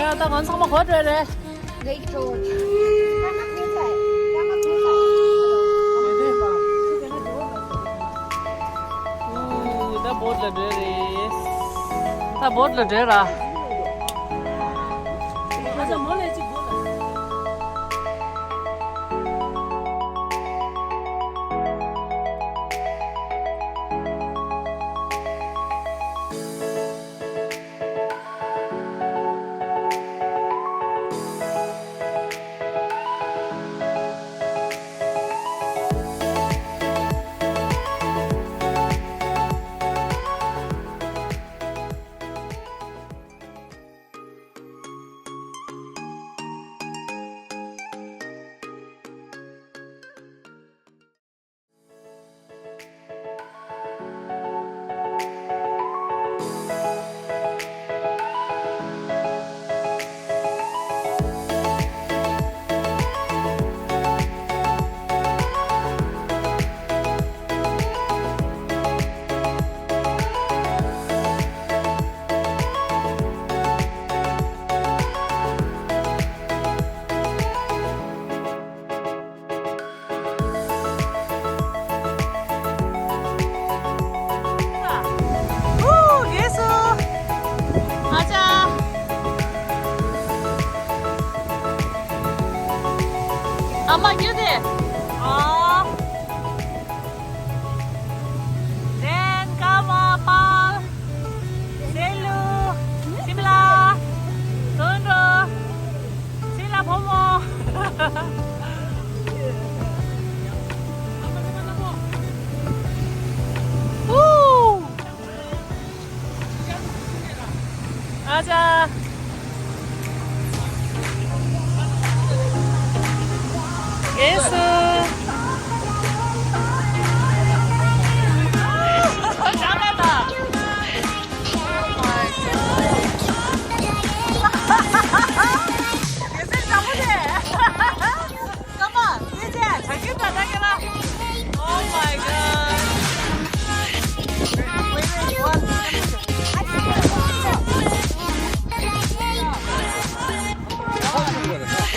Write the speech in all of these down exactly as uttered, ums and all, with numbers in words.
ཡ། ད་ང་ཚང་མ་ག་པར་འགྲོ་རེད། ད་བོད་ལ་འགྲོ་རེད། ད་བོད་ལ་འགྲོ་ར། ཨུ། རྒས་སོང་། ཨ་ཅག་ཨ་མ་ཁྱོད་དེ། ཨ། ལན་ཀ་མ་པ། སེ་ལུ། སིམ་ལ། དོན་གྲུབ། སིམ་ལ་ཕོ་མོ། ཨུ། ཨ་ཅག་རྒས་སོང་། སྐར་མ། དེ་ཅན་ཆ་རྒྱུས་ད་ལྟ་ཀྱི་ལ། Oh my god.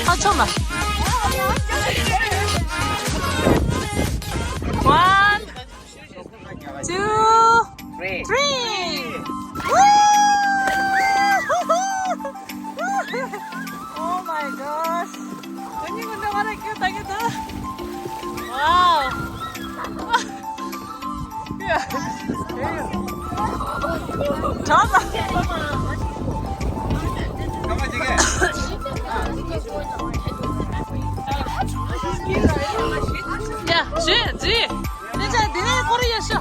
ཨ་ཆོ་མ། One, two, three. Woo! Oh my gosh. When you gonna wanna get back at the Wow. Yeah. Drama. Yeah, ཇི་ཇི། དེ་ཅན་འདི་ནས་སྐོར་ཡོད་ཤོ།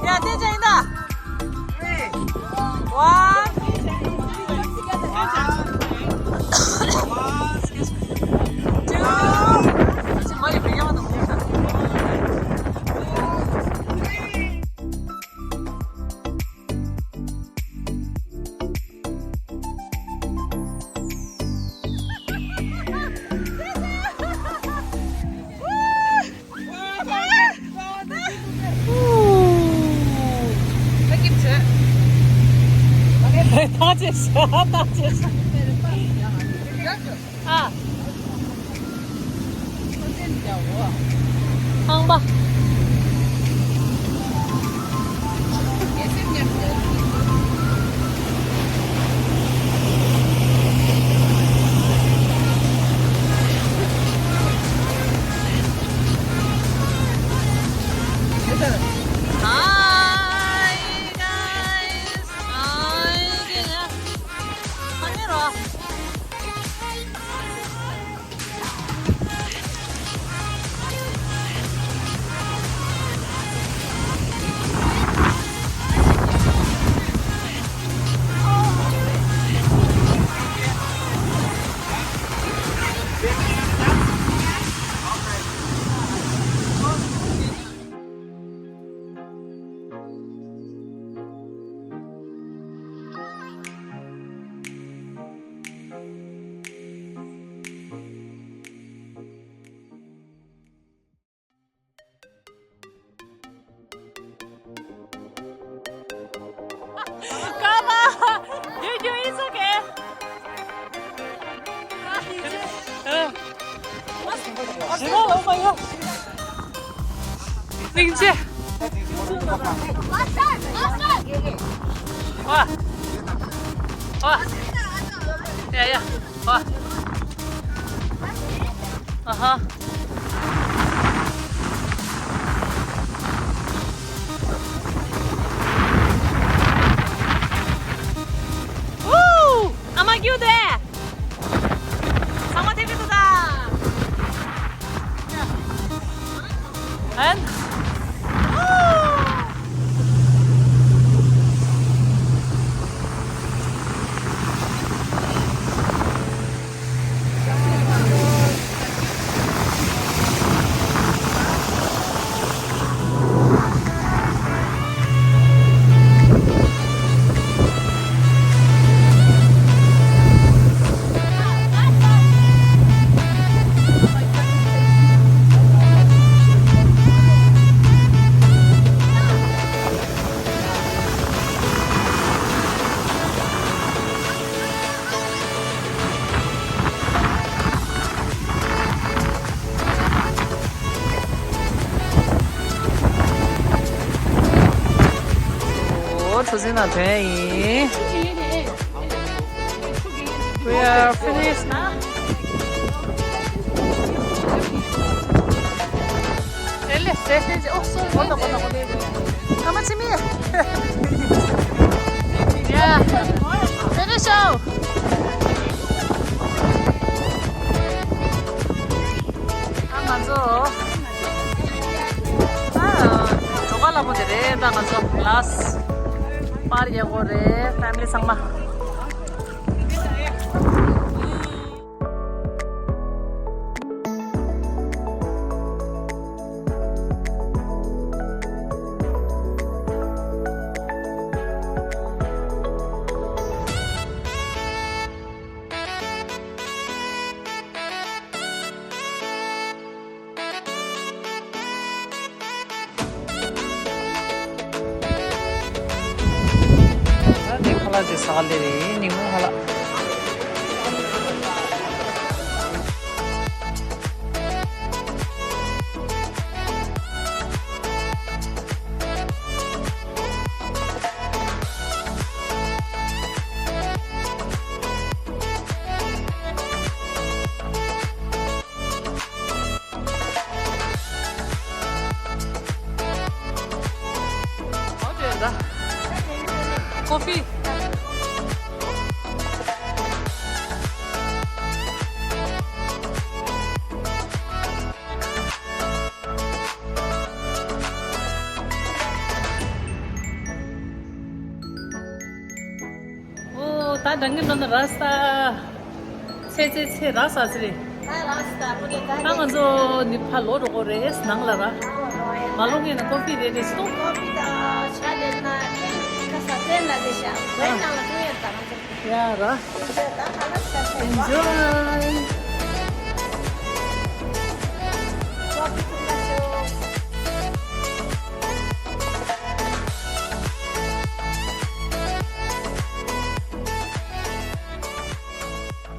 ཡ། དེ་ཅན་ཡིན་ད། One, two, ད་ཅི་ཟེར། ད་ཅི་ཟེར། ཨ། ཁང་པ། Hi guys. Hi. Oh my God. སྙིང་རྗེ། ཝ། ཝ། ཡ་ཡ། ཝ། ཨ་ཧ། ཨུ། ཨ་མ་ཀྱུ་དེ། ཚང་མ་ཐེ་བི་ཏོ་ད། And ཨོ། གྲུ་གཟིངས་ནང་ཐོན་ཡིན། We are finished now. ཨེ་ལེ། ཨོ་སོ། གོ་ན་གོ་ན་གོ་ན། ཨ་མ་ཚེ་མི། Yeah. Finish off. ཨ་ང་ཚོ། ཨ། གྲོ་ག་ལ་མོ་དེ་རེད། ད་ང་ཚོ་ལཱསི་པར་རྒྱག་གོ་རེད། ཕེ་མི་ལི་ཚང་མ། ད་དེ་ཁ་ལག་ཅིག་ཟ་ག་སླེབས་རེད། ཉིན་མོ་ཁ་ལག་ཀོ་ཕི། ཨོ། ད་འགྲང་གི་འགྲོ་ན་ར་ས། ཚེ་ཚེ་ཚེ་ར་ས་ཟེར་རེད། ད་ང་ཚོ་ནི་ཕ་ལོ་འགྲོ་གོ་རེད། ནང་ལ་ར། མ་ལོ་ངེས་ན་ཀོ་ཕི་རེད་རེད་སྟོང་། ཀོ་ཕི་དང་ཇ་དེ་ན་ཁ་ས་དེ་ན་དེ་ཤ་བའི་ནང་ལ་ཀུན་ཡོད་དང་ང་ཚོ། ཡ་ར། Enjoy.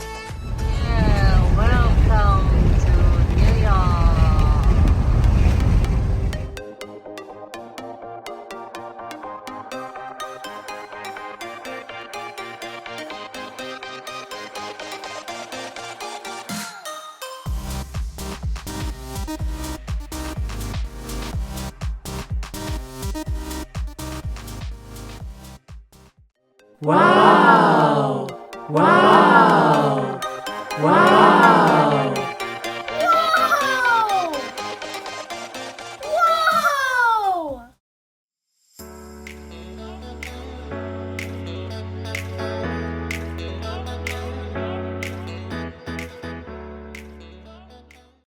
Yeah, welcome to New York. Wow! Wow!